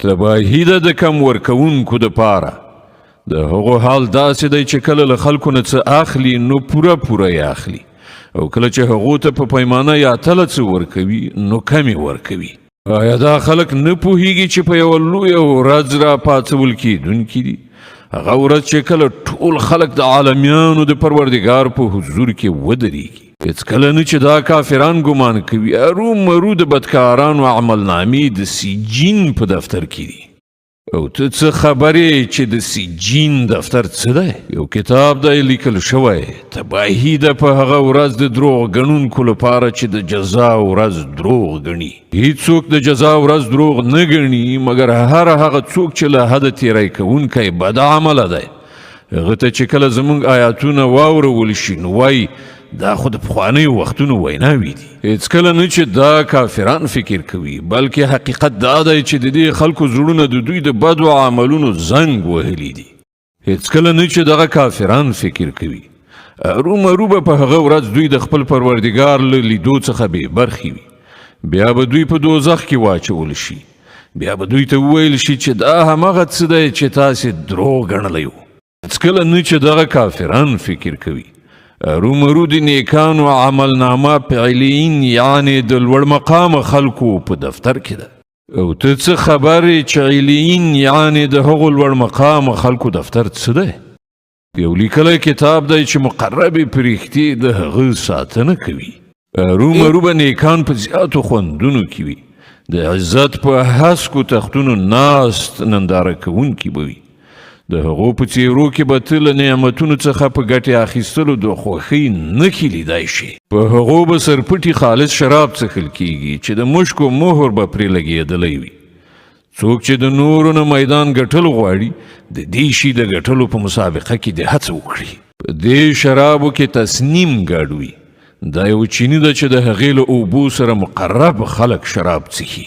تباهي ده د کم ورکوونکو دپاره. د هغو حال داسې دی چې کله له خلکو نه څه اخلي نو پوره پوره یې اخلي، او کله چې هغو ته په پیمانه یا تله څه ورکوي نو کم یې ورکوي. آیا دا خلک نه پوهیږي چې په یوه لویه ورځ را پاڅول کېدونکي دي؟ هغه ورځ چې کله ټول خلک د عالمیانو د پروردګار په حضور کې ودرېږي. هېڅکله نه چې دا کافران ګمان کوي ارومرو د بدکارانو عملنامې د سجین په دفتر کې دي. او ته څه خبرې چې د سجین دفتر څه دی؟ یو کتاب دی لیکل شوی. تباهي ده په هغه ورځ د دروغ ګڼونکو لپاره چې د جزا ورځ دروغ ګڼي. هیڅوک د جزا ورځ دروغ نه ګڼي، مګر هر هغه څوک چې له حده تیری کوونکی بد عمله دی. هغه ته چې کله زموږ آیاتونه واورول شي نو وایي دا خو د پخوانیو وختونو ویناوې دي. هېڅکله نه چې دا کافران فکر کوي، بلکې حقیقت دا دی چې د دې خلکو زړونه د دوی د بدو عملونو زنګ وهلي دي. هېڅکله نه چې دغه کافران فکر کوي، ارومرو به په هغه ورځ دوی د خپل پروردګار له لیدو څخه بې برخې وي. بیا به دوی په دوزخ کې واچول شي. بیا به دوی ته وویل شي چې دا هماغه څه دی چې تاسې دروغ ګڼلی وو. هېڅکله نه چې دغه کافران فکر کوي، ارومرو د نیکانو عملنامه په علیین یعنې د لوړ مقام خلکو په دفتر کې ده. او ته څه خبر یې چې علیین یعنې د هغو لوړ مقام خلکو دفتر څه دی؟ یو لیکلی کتاب دی چې مقربې پرښتې د هغه ساتنه کوي. ارومرو به نیکان په زیاتو خوندونو کې وي، د عزت په هسکو تختونو ناست ننداره کوونکي به وي. د هغو په څیرو کې به ته له نعمتونو څخه په ګټې اخیستلو د خوښۍ نښې لیدای شي. په هغو به سرپټي خالص شراب څښل کیږي چې د مشکو مهر به پرې لګېدلی وي. څوک چې د نورو نه میدان ګټل غواړي، د دې شي د ګټلو په مسابقه کې دې هڅه وکړي. په دې شرابو کې تسنیم ګډ وي. دا یو چینی ده چې د هغې له اوبو سره مقرب خلک شراب څښي.